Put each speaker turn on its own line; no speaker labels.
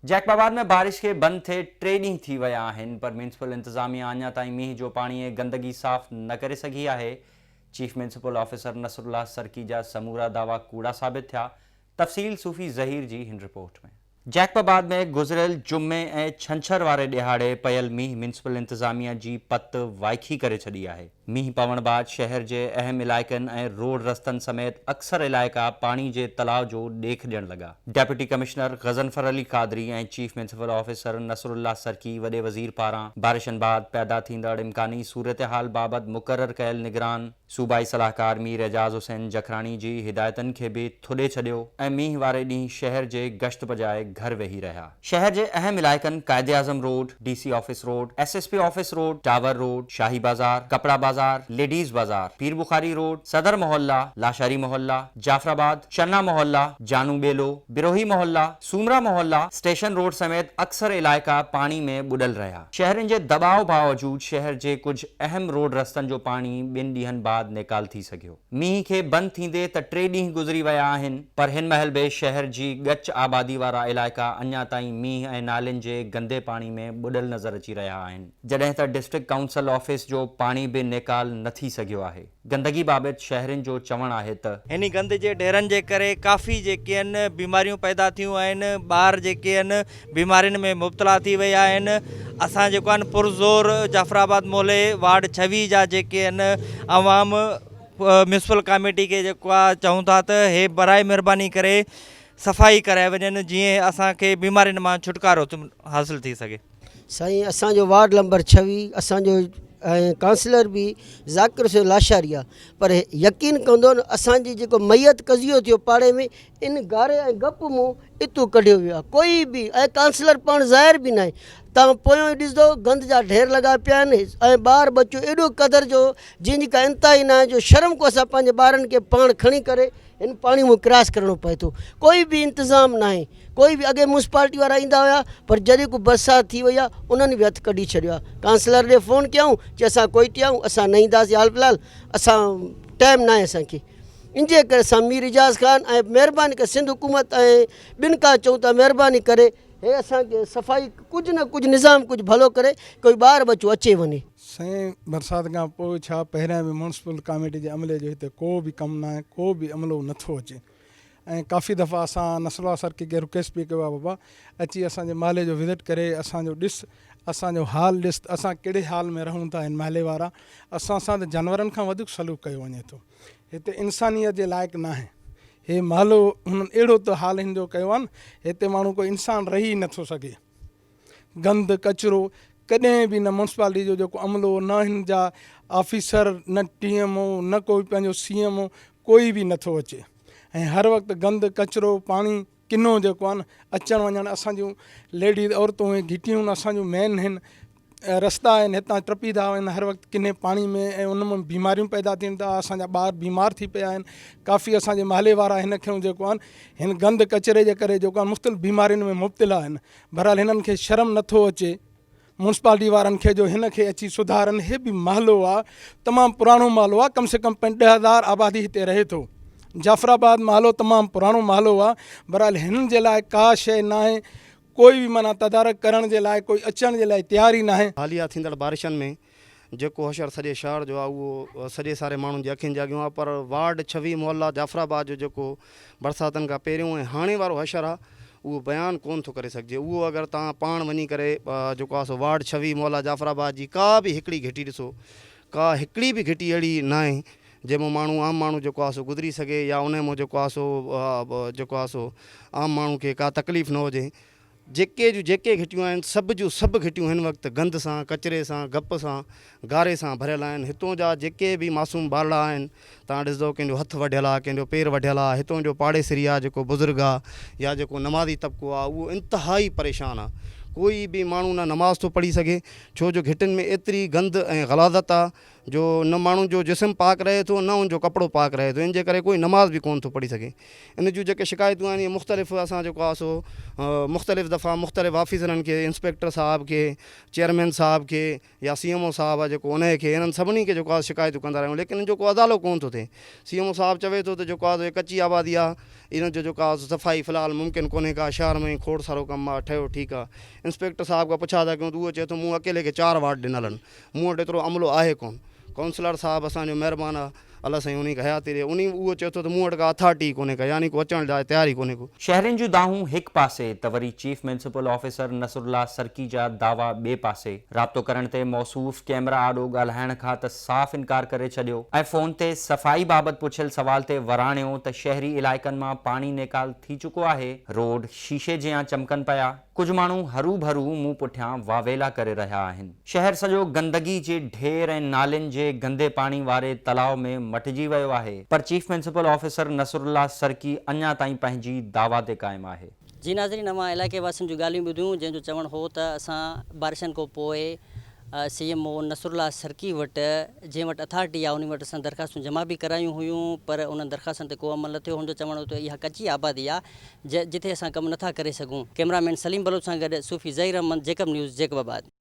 Jacob آباد ۾ بارش کي بند ٿئي ٽي ڏينهن ٿي ويا آهن پر ميونسپل انتظاميا اڃا تائين مينهن جو پاڻي ۽ گندگي صاف نه ڪري سگهي آهي، chief municipal officer Nasrullah Sarki جا سمورا دعويٰ ڪوڙا ثابت ٿيا، تفصيل صوفي ظهير جي هن رپورٽ ۾. جيڪب آباد ۾ گذريل جمعي ۽ ڇنڇر واري ڏهاڙي پيل مينهن ميونسپل انتظاميا جي پت وائکي ڪري ڇڏي آهي. مينهن پوڻ بعد شهر جي اهم علائقن ۽ روڊ رستن سميت اڪثر علائقا پاڻي جي تلاء جو ڏيک ڏيڻ لڳا. Deputy commissioner Ghazanfar Ali Qadri ۽ chief municipal officer Nasrullah Sarki وڏي وزير پاران بارشن بعد پيدا ٿيندڙ امڪاني صورتحال بابت مقرر ڪيل نگران صوبائي صلاحڪار مير اعجاز حسين جکراڻي جي هدايتن کي به ٿڏي ڇڏيو ۽ مينهن واري ڏينهن شهر جي گشت بجاء گهر ويهي رهيا. شهر جي اهم علائقن Quaid-e-Azam road, D C office road, S S P office road, tower road, Shahi Bazaar, Kapra Bazaar, ladies Bazaar, Pir Bukhari road, Sadar Mohalla, Lashari Mohalla, Jafarabad, Channa Mohalla, Jano Belo, Brohi Mohalla, Soomra Mohalla, station road سميت اڪثر علائقا پاڻي ۾ ٻڏل رهيا. شهرين جي دٻاء باوجود شهر جي ڪجهه اهم روڊ رستن جو پاڻي ٻن ڏينهن بعد نيڪال ٿي سگهيو. مينهن کي بند ٿيندي ته ٽي ڏينهن گذري ويا آهن پر هن مهل به شهر جي ڳچ آبادي وارا علائقا اڃا تائين مينهن ۽ نالين جي گندي پاڻي ۾ ٻڏل نظر اچي رهيا آهن. جڏهن ته ڊسٽرڪٽ ڪائونسل آفيس جو پاڻي به نيڪال نه ٿي سگهيو آهي. گندگي بابت شهرين جو چوڻ آهي ته.
هن گند جي ڍيرن جي ڪري ڪافي جيڪي آهن بيماريون پيدا ٿيون آهن ٻار جيڪي آهن بيمارين ۾ مبتلا ٿي ويا آهن اسان جيڪو آهن پرزور جعفر آباد محلي وارڊ 26 جا جيڪي آهن عوام ميونسپل ڪاميٽي کي جيڪو آهي چئون ٿا ته هي برائي مهرباني ڪري صفائي ڪرائي وڃن جيئن اسان کي بيمارين مان ڇوٽڪارو حاصل ٿي سگهي.
سائين اسان جو وارڊ نمبر 26 اسان جو ۽ ڪائونسلر به ذاڪر حسين لاشاري آ پر يقين ڪندو نه اسان جي جيڪو ميت قضيو ٿيو پاڙي ۾ ان گاري ۽ گپ مون اتو ڪڍيو ويو آ ڪوئي به ۽ ڪائونسلر پاڻ ظاهر به ناهي تان پويون ئي ڏسندو گند جا ڍير لڳا پيا آهن ۽ ٻار ٻچو ايڏو قدر جو جنهن جي ڪا انتها ئي ناهي جو شرم کو اسان پنهنجي ٻارن کي پاڻ کڻي ڪري هن پاڻي مون ڪراس ڪرڻو پئي ٿو ڪوئي به انتظام ناهي. ڪوئي به اڳي ميونسپالٽي وارا ايندا هيا پر جڏهن ڪو برسات ٿي وئي آهي انهن به هٿ ڪڍي ڇڏيو آهي ڪائونسلر ڏي فون ڪيائون چي اسان ڪوئٽي آهيون اسان نه اينداسين حال في الحال اسان ٽائيم ناهي اسان کي ان جي ڪري اسان مير اعجاز خان ۽ مهرباني ڪري سنڌ حڪومت ۽ ٻين کان چئون ٿا مهرباني ڪري هي اسان کي صفائي ڪجهه نه ڪجهه نظام ڪجهه ڀلو ڪري ڪوئي ٻار ٻچو اچي وڃي.
سائين برسات کان پوء ڇا پهريان به ميونسپل ڪاميٽي جي عملي جو هتي ڪو به ڪم ناهي ڪو به عملو نٿو اچي ۽ ڪافي دفعا اسان نصرالله سر کي رڪويسٽ به ڪيو آهي بابا اچي اسان جي محلي جو وزٽ ڪري اسان جو ڏس اسان جو حال ڏس ته اسان ڪهڙي حال ۾ رهون ٿا هن محلي وارا اسان سان ته جانورن کان وڌيڪ سلوڪ ڪيو وڃي ٿو هتي انسانيت جي لائق ناهي هي محلو هنن اهڙو ته حال هن جو ڪيو آهي نه هتي ماڻهو ڪو انسان رهي نٿو سگهي گند ڪچرو ڪڏهن به نه ميونسپالٽي جو جيڪو عملو نه هن جا آفيسر نه ٽي ايم او نه ڪوئي پنهنجو سي ايم او ڪوئي به نٿو اچي ۽ هر وقت گند ڪچرو پاڻي ڪنو جيڪو آهي نه اچڻ وڃڻ اسان جون ليڊيز عورتون ۽ گهٽيون اسان جون مين هن رستا آهن هتان ٽپي ٿا وڃن هر وقت ڪني پاڻي ۾ ۽ ان مان بيماريون پيدا ٿين ٿا اسان جا ٻار بيمار ٿي پيا آهن ڪافي اسان جي محلي وارا هن کي جيڪو آهن هن گند ڪچري جي ڪري جيڪو آهن مختلف بيمارين ۾ مبتلا آهن بھرحال ھنن کي شرم نٿو اچي مونسپالٽي وارن کي جو ھن کي اچي سڌارن ھي به محلو آ تمام پراڻو محلو آ ڪم سي ڪم پنج ڏھ ھزار آبادي ھتي رھي ٿو جعفر آباد محلو تمام پراڻو محلو آ بھرحال ھنن جي لاء ڪا شيء ناھي ڪوئي به معنيٰ تدارڪ ڪرڻ جي لاء ڪوئي اچڻ جي لاء تيار ئي ناھي.
حاليه ٿيندڙ بارشن ۾ جيڪو حشر سڄي شهر جو آهي اهو سڄي ساري ماڻهن جي اکين جي اڳيون آهي پر وارڊ 26 محلا جعفر آباد جو جيڪو برساتن کان پهريون ۽ هاڻي وارو حشر آهي اهو بيان ڪونه ٿو ڪري سگهجي اهو اگر توهان پاڻ وڃي ڪري جيڪو آهي سو وارڊ 26 محلا جعفر آباد جي ڪا به هڪڙي گهٽي ڏسو ڪا هڪڙي به گهٽي اهڙي ناهي جنهن مان ماڻهو عام ماڻهو جيڪو آهي سو گذري سگهي يا انهي مان جيڪو آهي سو جيڪو آهي سو عام ماڻهو کي ڪا تڪليف نه هجي جيڪي جون جيڪي گهٽيون آهن سڀ جون سڀ گهٽيون هن وقت گند سان، ڪچري سان، گپ سان، گاري سان ڀريل آهن. هتون جا جيڪي به معصوم ٻارڙا آهن توهان ڏسندو ڪنهن جو هٿ وڍيل آهي ڪنهن جو پير وڍيل آهي هتون جو پاڙيسري آهي جيڪو بزرگ آهي يا جيڪو نمازي طبقو آهي اهو انتهائي پريشان آهي. ڪوئي به ماڻهو نه نماز ٿو پڙهي سگهي ڇو جو گهٽين ۾ ايتري گند ۽ غلاظت آ جو نه ماڻهو جو جسم پاڪ رهي ٿو نه ان جو ڪپڙو پاڪ رهي ٿو ان جي ڪري ڪوئي نماز به ڪونه ٿو پڙهي سگهي ان جون جيڪي شڪايتون آهن اهي مختلف اسان جيڪو آ سو مختلف دفعا مختلف آفيسرن کي انسپيڪٽر صاحب کي چيئرمين صاحب کي يا سي ايم او صاحب آ جيڪو انهيء کي انهن سڀني کي جيڪو آ شڪايتون ڪندا رهيا آهيون ليڪن ان جو ڪو ازالو ڪونه ٿو ٿئي. سي ايم او صاحب چوي ٿو ته جيڪو آ سو هي ڪچي آبادي آ ان جو جيڪو آ سو صفائي في الحال ممڪن ڪونهي ڪا شهر ۾ ئي کوڙ سارو ڪم آ ٺهيو ٺيڪ آ انسپيڪٽر صاحب کان پڇا ٿا ڪيون ته اهو چئي ٿو مون اڪيلي کي چار وارڊ ڏنل آهن مون وٽ ايترو عملو آهي ڪونه ڪائونسلر صاحب اسان جو مهربان آ الله سائين انهي کي حياتي ڏي انهي اهو چئي ٿو ته مون وٽ ڪا اٿارٽي ئي ڪونهي ڪا يعني ڪو اچڻ لاء تيار ئي ڪونهي ڪو.
شهرين جون دانهون هڪ پاسي ته وري chief municipal officer Nasrullah Sarki جا دعويٰ ٻئي پاسي. رابطو ڪرڻ تي موصوف ڪئميرا آڏو ڳالهائڻ کان ته صاف انڪار ڪري ڇڏيو ۽ فون تي صفائي بابت پڇيل سوال تي وراڻيو ته شهري علائقن مان پاڻي نيڪال ٿي چڪو آهي، روڊ شيشي جيان چمڪن پيا. ڪجهه ماڻهو هروڀرو مون پٺيان واويلا ڪري رهيا آهن. شهر سڄو گندگي جي ڍير ۽ نالين جي گندي پاڻي واري تلاء ۾ مٽجي ويو آهي پر chief municipal officer Nasrullah Sarki اڃا تائين پنهنجي دعويٰ تي قائم آهي.
جي ناظرين اوهان علائقي واسين جون ڳالهيون ٻڌيون جنهن جو چوڻ هو ته اسان بارشن کان پوء C M O Nasrullah Sarki وٽ جنهن وٽ اٿارٽي آهي انهي وٽ اسان درخواستون جمع به ڪرايون هيون پر انهن درخواستن تي ڪو عمل نه ٿيو هن جو چوڻ هو ته اها ڪچي آبادي آهي جتي اسان ڪم نٿا ڪري سگهون. ڪئميرا مين سليم بلوچ سان گڏ Sufi Zaheer Ahmed, Jacob news, Jacobabad.